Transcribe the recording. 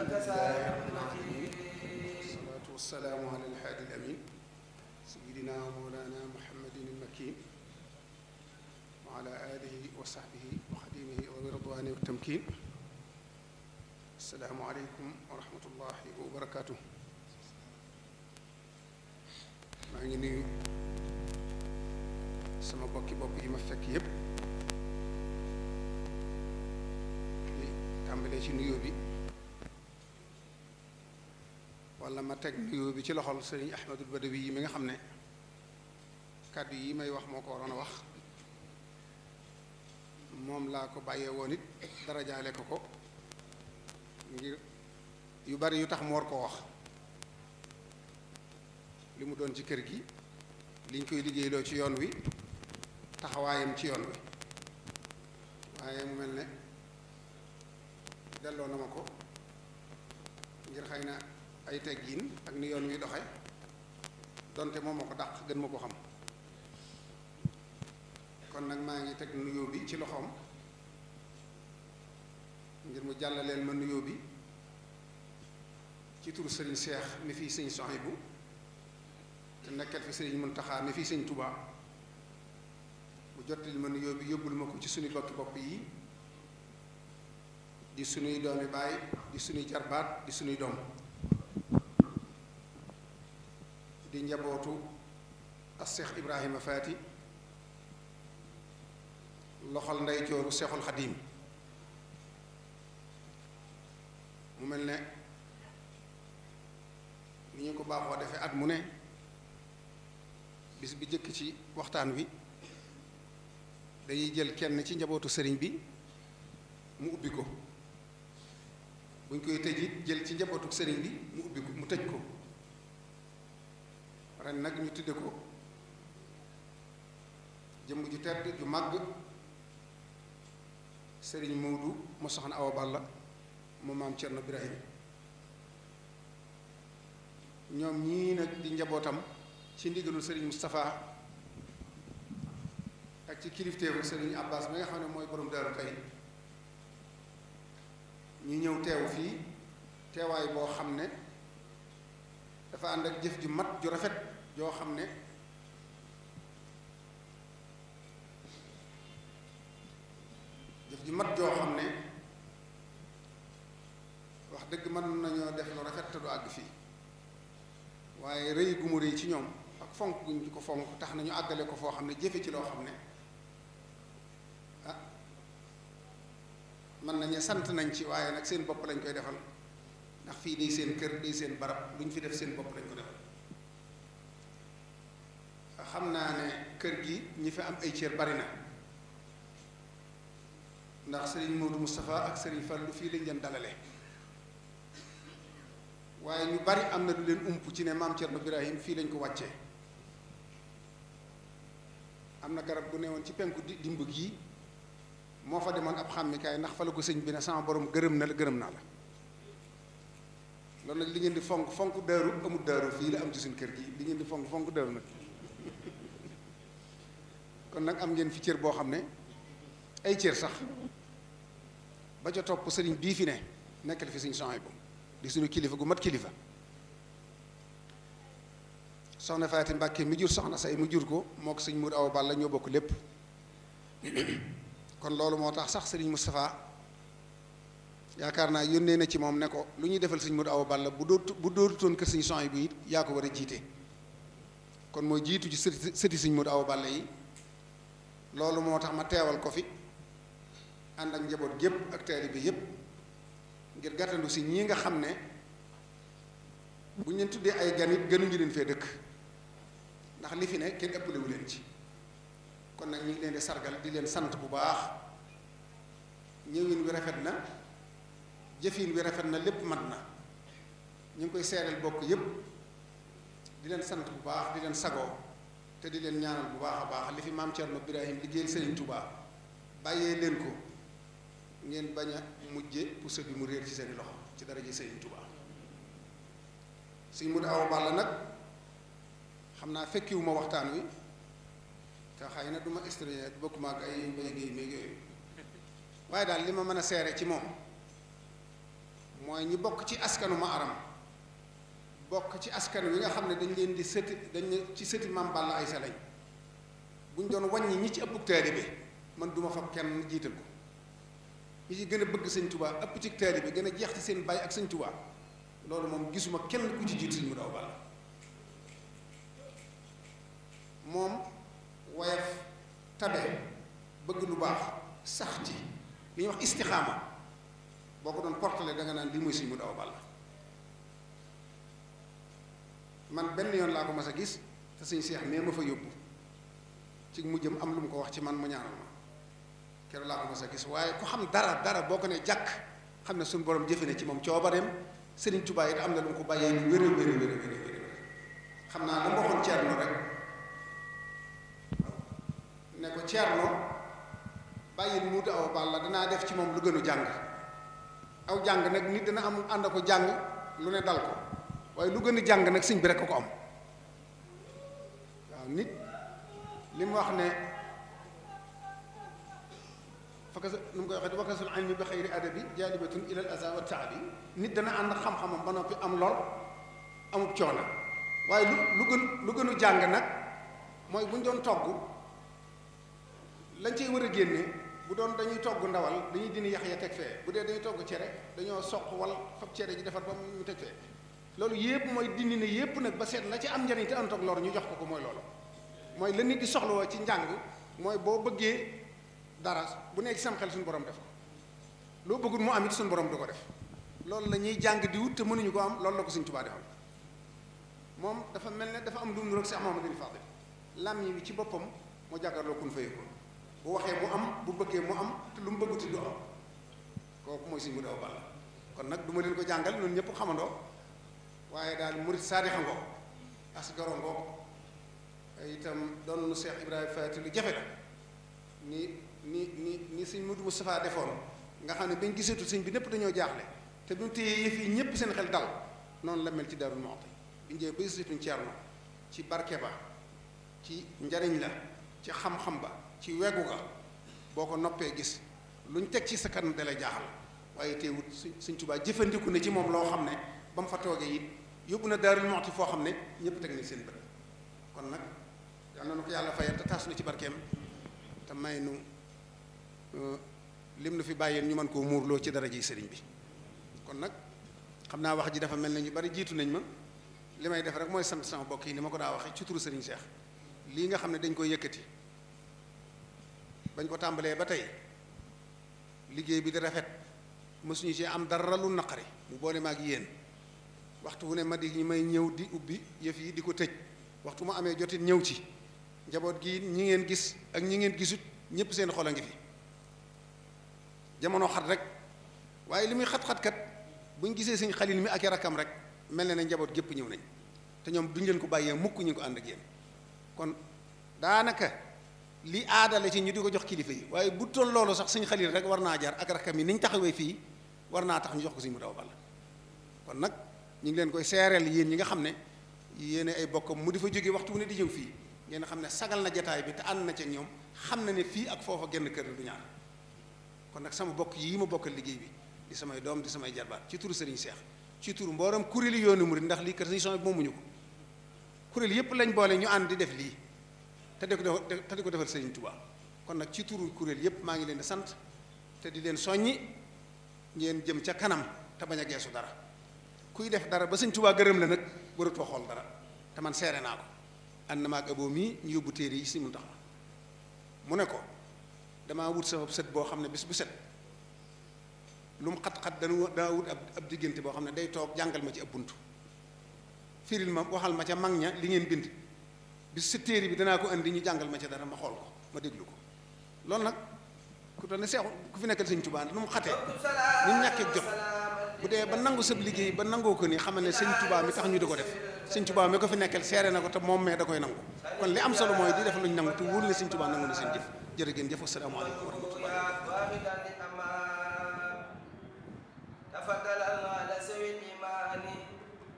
alhamdulillahi rabbil alamin wassalatu wassalamu ala alhaadi alamin sayyidina wa mawlana muhammadin almakin wa ala alihi wa sahbihi wa xadimihi wa ridwani wa tamkin. assalaamu aleykum wa rahmatullahi wa barakatuh. maa ngi nuyu sama bokki bopp yi ma fekk yépp di tàmbalee ci nuyoo bi wala ma teg nuyoo bi ci loxol sëriñ Ahmadul Badawi yi mi nga xam ne kàddu yi may wax moo ko waroon a wax moom laa ko bàyyee woon it darajaale ko ngir yu bari yu tax mu war koo wax li mu doon ci kër gi liñ koy liggéeyloo ci yoon wi taxawaayam ci yoon wi waaye mu mel ne delloo na ma ko ngir xëy na ay teggiin ak ni yoon wi doxe donte moom ma ko dàq gën ma ko xam kon nag maa ngi teg nuyoo bi ci loxoom ngir mu jàllaleel ma nuyoo bi ci turu sëriñ Seex mi fii sëñ Sohaybu te nekkal fi sëriñ Muntaxa mi fii sëñ Tuubaa mu jottali ma nuyoo bi yóbbul ma ko ci suñu bokki bopp yi di suñuy doomi baay di suñuy jarbaat di suñuy doom di njabootu as Seex Ibrahima Faati loxol ndey jooru Seexul Xadiim mu mel ne ni ñu ko baaxoo defee at mu ne bis bi jëkk ci waxtaan wi dañuy jël kenn ci njabootu sëriñ bi mu ubbi ko buñ koy tëj it jël ci njabootu sëriñ bi mu ubbi ko mu tëj ko ren nag ñu tudde ko jëmm ju tedd ju màgg sëriñ Moodu mu soxna Awa Balla mu maam Cerno Birahim ñoom ñii nag di njabootam ci ndigalul sëriñ Moustapha ak ci kilifteefu sëriñ Abbas bi nga xam ne mooy borom daaru tey ñu ñëw teew fii teewaay boo xam ne dafa ànd ak jëf ju mat ju rafet joo xam ne jëf ju mat joo xam ne wax dëgg mën nañoo def lu rafet te du àgg fii waaye rëy gu mu rëy ci ñoom ak fonk guñ ci ko fonk tax nañu àggale ko foo xam ne jëfe ci loo xam ne ah mën nañu sant nañ ci waaye nag seen bopp lañ koy defal ndax fii day seen kër day seen barab lu ñu fi def seen bopp lañ ko defal xam naa ne kër gi ñi fi am ay cër bari na ndax sëriñ Modou Moustapha ak sëriñ Fallou fii lañ leen dalale waaye ñu bari am na du leen ump ci ne maam Cerno Birahim fii lañ ko wàccee am na garab gu newoon ci penku dimb gii moo fa demoon ab xàmmikaay ndax fa la ko sëñ bi ne sama borom gërëm na la gërëm naa la loolu nag li ngeen di fonk fonk daaru amul daaru fii la am ci suñ kër gi li ngeen di fonk fonk daaru nag kon nag am ngeen fi cër boo xam ne ay cër sax ba ca topp sëriñ bii fi ne nekkal fi sëñ Sohaybu di suñu kilifa gu mat kilifa soxna Faati Mbàkke mi jur soxna say mu jur ko moo ko sëñ Mourou Awa Balla ñoo bokk lépp kon loolu moo tax sax sëriñ Moustapha yaakaar naa yónnee na ci moom ne ko lu ñuy defal sëñ Mourou Awa Balla bu dootutoon kër sëñ Sohaybu it yaa ko war a jiite kon mooy jiitu ci sëti sëñ Mourou Awa Balla yi loolu moo tax ma teewal ko fi ànd ak njaboot gépp ak taalibe bi yépp ngir gàttandu si ñii nga xam ne bu ñu leen tuddee ay gan it gënuñu leen fee dëkk ndax li fi ne kenn ëppalewu leen ci kon nag ñu ngi leen di sargal di leen sant bu baax ñëwin wi rafet na jëfin wi rafet na lépp mat na ñu ngi koy seereel bokk yépp di leen sant bu baax di leen sagoo te di leen ñaanal bu baax a baax li fi maam Cerno Birahim liggéeyal Sëriñ Tuubaa bàyyee leen ko ngeen bañ a mujje puso bi mu réer ci seeni loxo ci daraja Sëriñ Tuubaa Sëriñ Mourou Awa Balla nag xam naa fekkiwuma waxtaan wi te xëy na du ma historien bokkuma ak ay mbay géey méeg yooyu waaye daal li ma mën a seere ci moom mooy ñi bokk ci askanu ma aram bokk ci askan wi nga xam ne dañ leen di sëti ci sëti Maam Balla Aysa lañ buñ doon wàññi ñi ci ëpp taalibe man duma fab kenn jiital ko ñi ci gën a bëgg sëñ Tuubaa ëpp ci taalibe gën a jeex ci seen baay ak sëñ Tuubaa loolu moom gisuma kenn ku ci jiitu sëñ Modou Awa Balla moom woyof tabe bëgg lu baax sax ci li ñuy wax istixaama boo ko doon portale da nga naan lii mooy sëñ Modou Awa Balla man benn yoon laa ko mas a gis te sëñ Seex nee ma fa yóbbu ci mujjam am lu mu ko wax ci man mu ñaanal ma keroog laa ko mas a gis waaye ku xam dara boo ko ne jàkk xam ne suñu borom jëfe ne ci moom coobareem Sëriñ Tuubaa it am na lu mu ko bàyyee lu wér xam naa la ma waxoon Ceerno rek ne ko Ceerno bàyyil Modou Awa Balla danaa def ci moom lu gënu jàng aw jàng nag nit dana am ànd ko jàng lu ne dal ko waaye lu gën a jàng nag sëñ bi rek ko am waaw nit li mu wax ne fakasa nu mu koy waxee wakasul ilmi bi xayri adabi jaalibatun ilal aza wa taabi nit dana ànd xam-xamam ba noppi am lor amub coono waaye lu gënu jàng nag mooy bu ñu doon togg lañ cey war a génne bu doon dañuy togg ndawal dañuy dindi yax ya teg fee bu dee dañuy togg cere dañoo soq wal fab cere ji defar ba mu teg fee loolu yépp mooy dindi ne yépp nag ba seet la ci am njariñ te ànd ak lor ñu jox ko mooy loolu mooy la nit di soxlawoo ci njàng mooy boo bëggee dara bu nekk sam xel suñu borom def ko loo bëggul mu am it suñu borom du ko def loolu la ñuy jàng di wut te mënuñu ko am loolu la ko Sëñ Tuubaa defal moom dafa mel ne dafa am lu mu niroog Seex Muhammadul Faadil làmmiñ wi ci boppam moo jàkkaarloo kun fayekoon bu waxee mu am bu bëggee mu am te lu mu bëgguti du am kooku mooy Sëñ Modou Awa Balla kon nag du ma leen ko jàngal ñun ñëpp xamandoo waaye daal murit saadixa ngoo as goro ngoo itam doon nu Seex Ibrahima Faati lu jafe la ni sëñ Modou Moustapha defoon nga xam ne bañ gisatul sëñ bi ñëpp dañoo jaaxle te bi mu téyee yëf yi ñëpp seen xel dal noonu la mel ci Daaru Muxti bi njëe ba gisatuñ Ceerno ci barke ba ci njariñ la ci xam-xam ba ci weggu ga boo ko noppee gis luñ teg ci sa kanam dalay jaaxal waaye teewut Sëñ Tuubaa jëfandiku ne ci moom loo xam ne ba mu fa toogee it yóbbu na Daaru Muxti foo xam ne ñëpp teg nañ seen bët kon nag yal na nu ko yàlla fayal te taas nu ci barkeem te may nu lim nu fi bàyyeen ñu mën koo muurloo ci dara ji sëriñ bi kon nag xam naa wax ji dafa mel ne ñu bari jiitu nañ ma li may def rek mooy sant sama bokk yi ni ma ko daa waxee ci turu sëriñ Seex lii nga xam ne dañ koy yëkkati bañ ko tàmbalee ba tey liggéey bi di rafet mësuñu ci am dara lu naqari mu boole ma ak yéen waxtu wu ne ma di ñu may ñëw di ubbi yëf yi di ko tëj waxtu mu amee jotit ñëw ci njaboot gi ñi ngeen gis ak ñi ngeen gisut ñëpp seen xol a ngi fi jamono xat rek waaye li muy xat-xat kat buñ gisee Sëñ Xalil mi ak i rakkam rek mel na ne njaboot gépp ñëw nañ te ñoom duñ leen ko bàyyee mukk ñu ko ànd ak yéen kon daanaka li aadale ci ñu di ko jox kilifa yi waaye bu toll loolu sax Sëñ Xalil rek war naa jar ak rakkam yi ni ñu taxawee fii war naa tax ñu jox ko Sëñ Modou Awa Balla kon nag ñu ngi leen koy seereel yéen ñi nga xam ne yéen ay bokkam mu di fa jóge waxtu wu ne di ñëw fii ngeen xam ne sagal na jataay bi te ànd na ca ñoom xam na ne fii ak foofa genn kër du ñaar kon nag sama bokk yii ma bokkal liggéey bi di samay doom di samay jarbaat ci turu Serigne Cheikh ci turu mbooram kuréeli yoonu murid ndax lii kër Serigne Souhaïbou moomuñu ko kuréel yépp lañ boole ñu ànd di def lii te di ko defal Serigne Touba kon nag ci turu kuréel yépp maa ngi leen di sant te di leen soññi ngeen jëm ca kanam te bañ a geesu dara kuy def dara ba Serigne Touba gërëm la nag waratoo xool dara te man seere naa ko ànd na ma ak aboo mii ñu yóbbu téere yi si mu tax mu ne ko damaa wut sama sët boo xam ne bis bu set lu mu xat-xat dana wut ab diggante boo xam ne day toog jàngal ma ci ab bunt firil ma waxal ma ca mag ña li ngeen bind bis sa téere bi danaa ko indi ñu jàngal ma ca dara ma xool ko ma déglu ko loolu nag ku doon ne seexu ku fi nekkal Sëñ Tuubaa nu mu xatee ni mu ñàkkee jot bu dee ba nangu sab liggéey ba nangoo ko ni xamal ne Sëñ Tuubaa mi tax ñu di ko def Sëñ Tuubaa mi ko fi nekkal seere na ko te moom mee da koy nangu kon li am solo mooy di def luñ nangu te wóor ne Sëñ Tuubaa nangu na seen jëf jërë ngeen jëf asalaamaaleykum wa rahmatullahi